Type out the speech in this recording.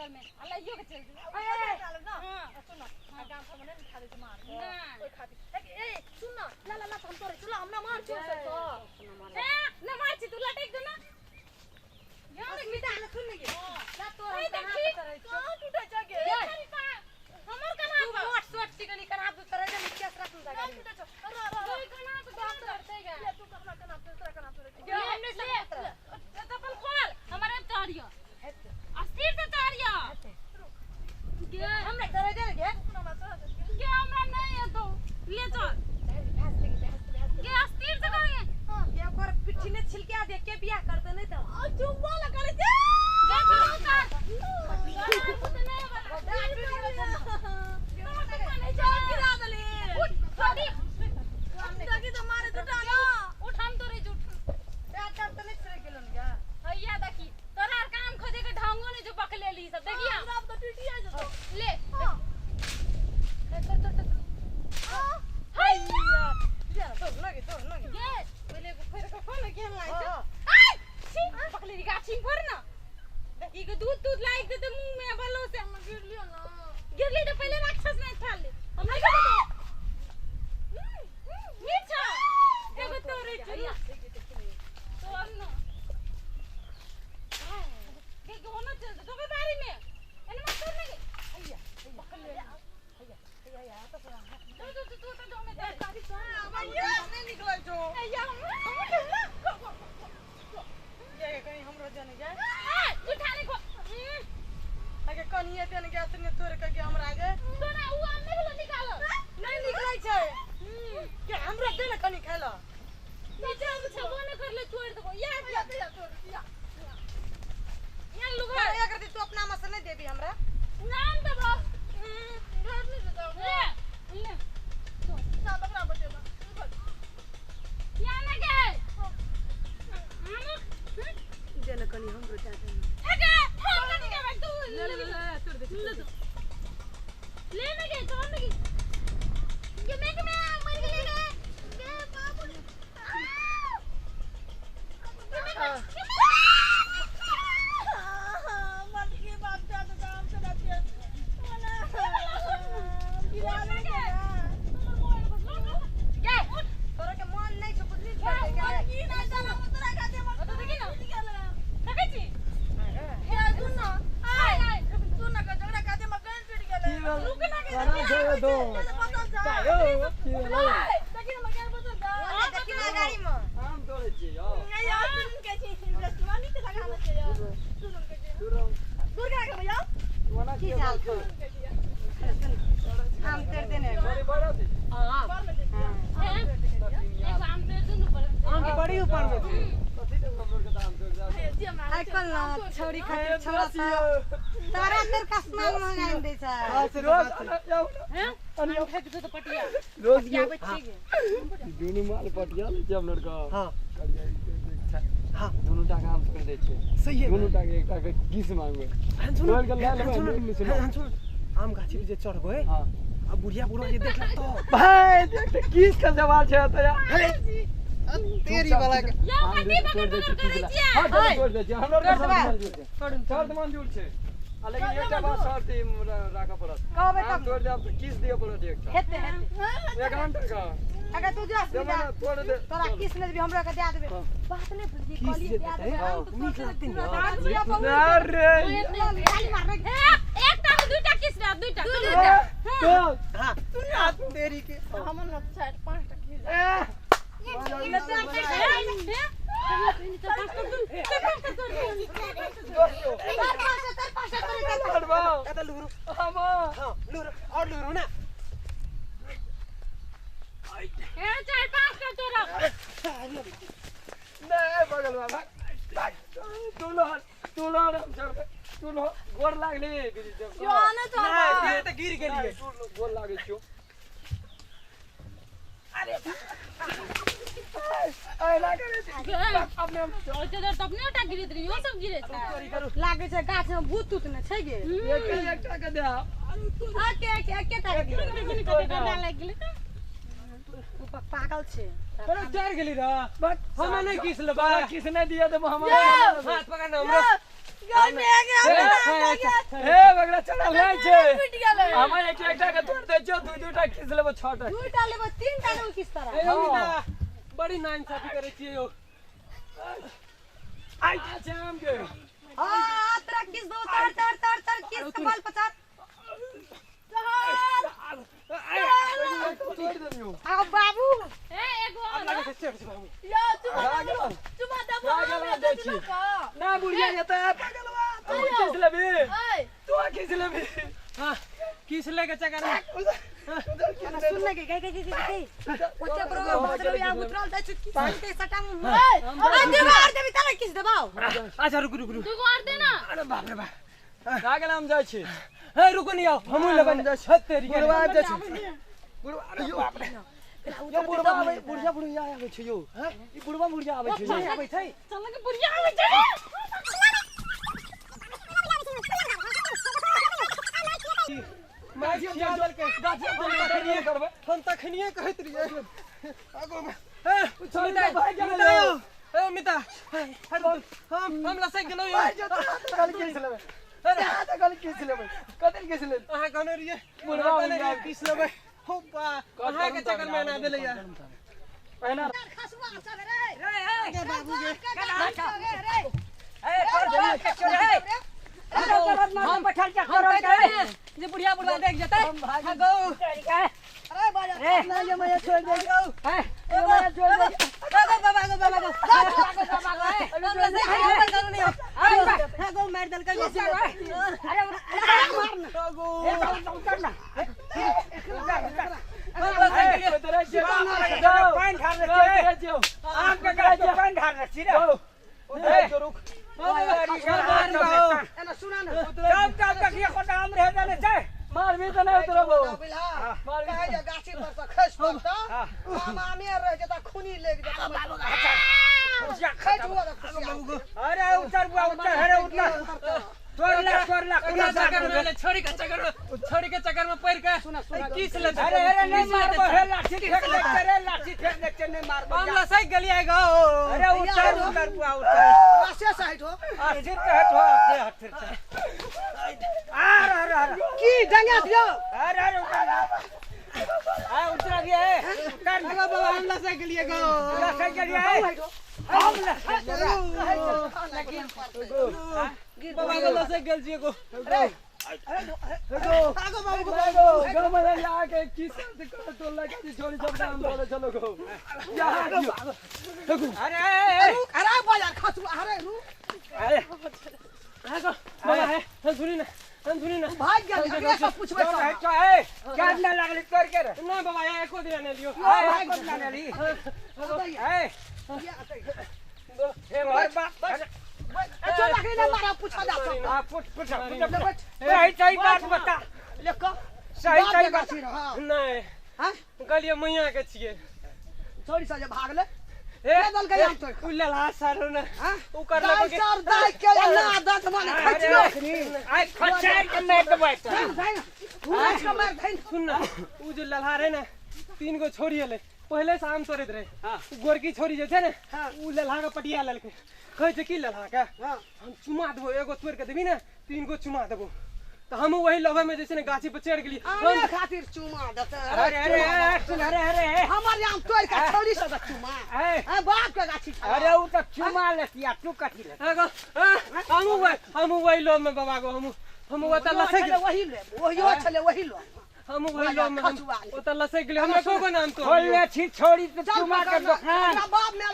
तर में आ लइयो के चल जेबै। चल ना सुन ना गाम पर मने खा दे छै मार ओइ खातिर ए सुन ना ला ला ला हम तोरे चला हम ना मार छौ से तो ए ना मार छी तू लटक दे ना यार अस्मिता ना सुन गे ला तोर हम कहां चढ़ै छौ कहां टूटे छ गे हमर कना तू मोट सोट चिकनी कना तू तरे जे केस रख दे गाड़ी टूटे छौ अरे अरे कना तो बात करते गे ले तू कना कना तोरा कना तोरे गे हमने से तो अपन खोल हमारे चढ़ियो अस्थिर से चढ़ियो गे हमरा तरे दे गे गे हमरा नहीं है तो ले चल गे अस्थिर से करेंगे। हां के ओकर पिठी ने छिलके दे के बियाह करते नहीं तो आ चुम्बा लगा ले गे छोड़ उतार नहीं दूध दूध लाइक they मुंह में बलो से गिर लियो ना गिरली तो पहले राक्षस नहीं था ले हम नहीं मीठा एगो तोरे चुना तोर ना के गोना चल तो बे बारी में एने मत तोड़ ने हैया पकड़ ले हैया हैया तो तू तू तू तो जो में दे भैया नहीं निकलै छौ हैया हम ये कहीं हमरो जाने जाए उठा ले को अगे कनिए देन गया तने तोड़ के हमरा आगे तोरा उ आम नहीं बोलो निकालो नहीं निकलै छै के हमरा दे ना कनी खाइला नीचे हम छबो न कर ले तोड़ देबो या या तोड़ या या लुगा या कर दे तू अपना मस नहीं देबी हमरा नाम देबो घर नहीं देबो ले ले ना बकरा बटेबा या ना के हम दे ना कनी हमरो जा दे अगे हम कनी के तू ले ले ले तोड़ दे ले दो ले ना के तोड़ ना के ये मैं के मैं मर गेले गे गे बाबू मर के बाप जा तो काम से रहती है ना गिरा ले गे तोरा के मन नहीं छौ बुझली की ना चला तोरा का दे मत तो देखी ना देखै छी हे सुन ना आय सुन ना का झगड़ा का दे मकान टूट गेलै रुक ना के दो यो देखी ना मकान बदल जा देखी ना गाड़ी में हम तोड़ै छी यौ यार सुन के छी रेस्टोरेंट के लगाना छै यार सुन के छी दूर दूर करा के भैया ओना की चाल हम कर देने हां एगो आम तोड़ दुनु पर आम के बड़ी ऊपर में छै कथि त हमर के दाम तोड़ जा आजकल ना छोरी खातिर छोरा तारा तर कसमान मंगाइन दै छ रोज हैं अनि फेक दे तो पटिया रोज पटिया छी दुनु माल पटिया ले छै हमर के हां करिया छै हां दुनु टा काम तोड़ दै छै सही है दुनु टा के एकटा के किस मांगबै सुन के ले लेबै सुन आम गाछी पे जे चढ़बै हां अब बुढ़िया बुढ़वा जे देखलक तो भाई देख त किस के जवाब छै त यार तेरी वाला के यौ कथि पकड़ पकड़ करै छियै हां तोड़ दै छै हमर के शर्त मंजूर छै आ लेकिन एकटा बात शर्त राखऽ पड़त कहबै तब तोड़ देब त किस दिअ पड़त एकटा हेतै हेतै एक घंटा का अगर तू जो अस्मिता तोड़ दे तोरा किस ने देबी हमरा के दे देबे बात नहीं बुझली कहलिए दे देबे नीक लगतै ने अरे गाली मारने एकटा में दुईटा किस दे दुईटा तो हां तेरी के हमन 4 5 टा किस और लुरु ना 4 5 का तोरा नहीं बगल में भाग तू लो तू लो गोर लागले यो आने तो नहीं त गिर गेलिए गोर लागे छियो अरे आइ लागे अपने ओते तब ने ओटा गिरैत रही ओ सब गिरे छै लागे छै गाछ में भूत तूत ने छै गे एक एकटा के दे आ के के टा के कते गंदा लागि गेलै उ पागल छै अरे डर गेली रे हमे नहीं किस लेबा किस नहीं दिया तो हम हाथ पकड़ ना हमरा गर्मी आ गया। ए बगड़ा चढ़ल नै छै। हम एक एकटा के तोड़ दै छियौ, दू दूटा खींच लेबो, छटा दूटा लेबो, तीनटा लेबो किस तरह। ए अमिता बड़ी नाइंसाफी करै छियै यौ। आई छै आम के। हां तोरा किस दो, तर तर तर तर किस कपाल पचार। तोड़ देलियौ। आ बाबू ए एगो आब लागै छै चढ़ बाबू। या चुमा चुमा दबो पागल दै छी ना बुढ़िया ये त पागलवा तू खींच लेबी, तू खींच लेबी। हां किस ले के चक्कर में सुन ले के गई गई गई गई ओते बरो बदलो या उतरल दै छी किस के सटा में। ए देबा और देबी तले किस देबाओ। अच्छा रुक रुक रुक दू गो और देना। अरे बाप रे बाप पागल हम जाइ छी। हे रुको नहीं आओ, हमहु लेबै ने छत तेरी के। बुढ़वा आबि जाइ छी। बुढ़वा अरे बाप रे यो बुढ़वा आबै, बुढ़िया बुढ़िया आबै छै यौ। ई बुढ़वा बुढ़िया आबै छै, आबै छै। चल के बुढ़िया आबै छै। माय छिया के गाछी करबै। हम तखनिए कहैत रहियै आगो में। हे छोड़ भाग गेलै। ए अमिता हम लसक गेलौ यौ। कल खींच लेबै, अरे त कल खींच लेबै, कथि खींच लेबै? अहाँ कहने रहियै बुढ़वा कहने रहियै किस लेबै। हो बा अहाँ के चक्कर में ना देलै यार। पहिना खसुआ सब रे रे बाबू के रे ए कर दे के चोर है। हम बैठल जा कर जे बुढ़िया बुढ़वा देख जतै। हां गौ अरे बाजा ना ये मैं छोड़ दे गौ, ए मैं छोड़ दे गौ बाबा गौ बाबा गौ बाबा गौ। हम लसे खबर करू नहीं हां गौ मार दलकै। अरे मार ना गौ ए उतर ना पानि ढार रे छियै, आम के गाछ पे पानि ढार रे छी रे। उतर रुक एना सुना ना तब तब तक ये खोटा आम रह जाने छै। मारबी त नै उतरबो। मारबी कहे जे गाछी पर से खसि पड़ता आम आमे रह जेता, खूनी लेग जेता बाबू। खुशिया खसि हुआ खुशिया। अरे उतर बुआ उतर, अरे उतर तोड़ ला तोड़ ला। कोना चक्कर में छोरी के चक्कर में, छोरी के चक्कर में पड़ के सुना सुना किस ले। अरे अरे नहीं मारबो हे, लाठी फेंक दे रे, लाठी फेंक दे के नहीं मारबो। हम लसक गेलियै गौ। अरे उतर उतर बुआ उतर। रासे साइड हो, अस्थिर से हट हो, अस्थिर से। अरे अरे अरे की डंगा दियो। अरे अरे उतर आ उतर गया है उतर। अरे बाबा हम लसक गेलियै गौ, लसक गेलियै हम लसक बाबा गो लसक गेल छियै गो। अरे गो बाबू गो गो मजा आ के किस से कर तो लगा जी छोड़ी सब काम बोले चलो गो या गो। अरे रुक अरे बाजार खसु अरे रुक। अरे गो बाबा है हम सुनी ना, हम सुनी ना भाग गेल। अगला सब पूछबै सब है ए क्या ना लागली तोड़ के रे ना बाबा एको दिन ने लियो। ए एको दिन ने ली ए हे भाई बाप चल अखनी ना मारा पूछा जा। हां पूछ पूछ पूछ सही सही बात बता ले क सही सही बात। नहीं हां कहलियै मैया के छियै छोड़ी सा जे भागले ए दल के आम तोड़ उ लला सारो ना हां उ करला के सर दाई के ना दत माने खचियो अखनी आई खचार के मार देबै त घुस के मार धइन। सुन ना उ जे ललहा रहे ना तीन गो छोड़ी एलै पहले से आम तोड़ैत रहे। उ गोरकी छोड़ी जे छै ने उ ललहा के पटिया लेलकै। कहै छै की ललहा के हम चुमा देबो, एगो तोड़ के देबी ने तीन गो चुमा देबो। त हम वही लोभे में जे छै ने गाछी पर चढ़ गेली आमे खातिर चुमा देतै। अरे अरे सुन अरे अरे हमर आम तोड़ के छोड़ी सब चुमा ए बाप के गाछी। अरे उ त चुमा लेतिया तू कथी ले। हां गो हम वही लोभ में बाबा गो हम ओतऽ लसक वही ले वहियो छले वही लो हम वही लोभ में ओतऽ लसक गेली। हम एको गो नाम तो खोल ले छी छोड़ी त चुमा के दोकान बाप में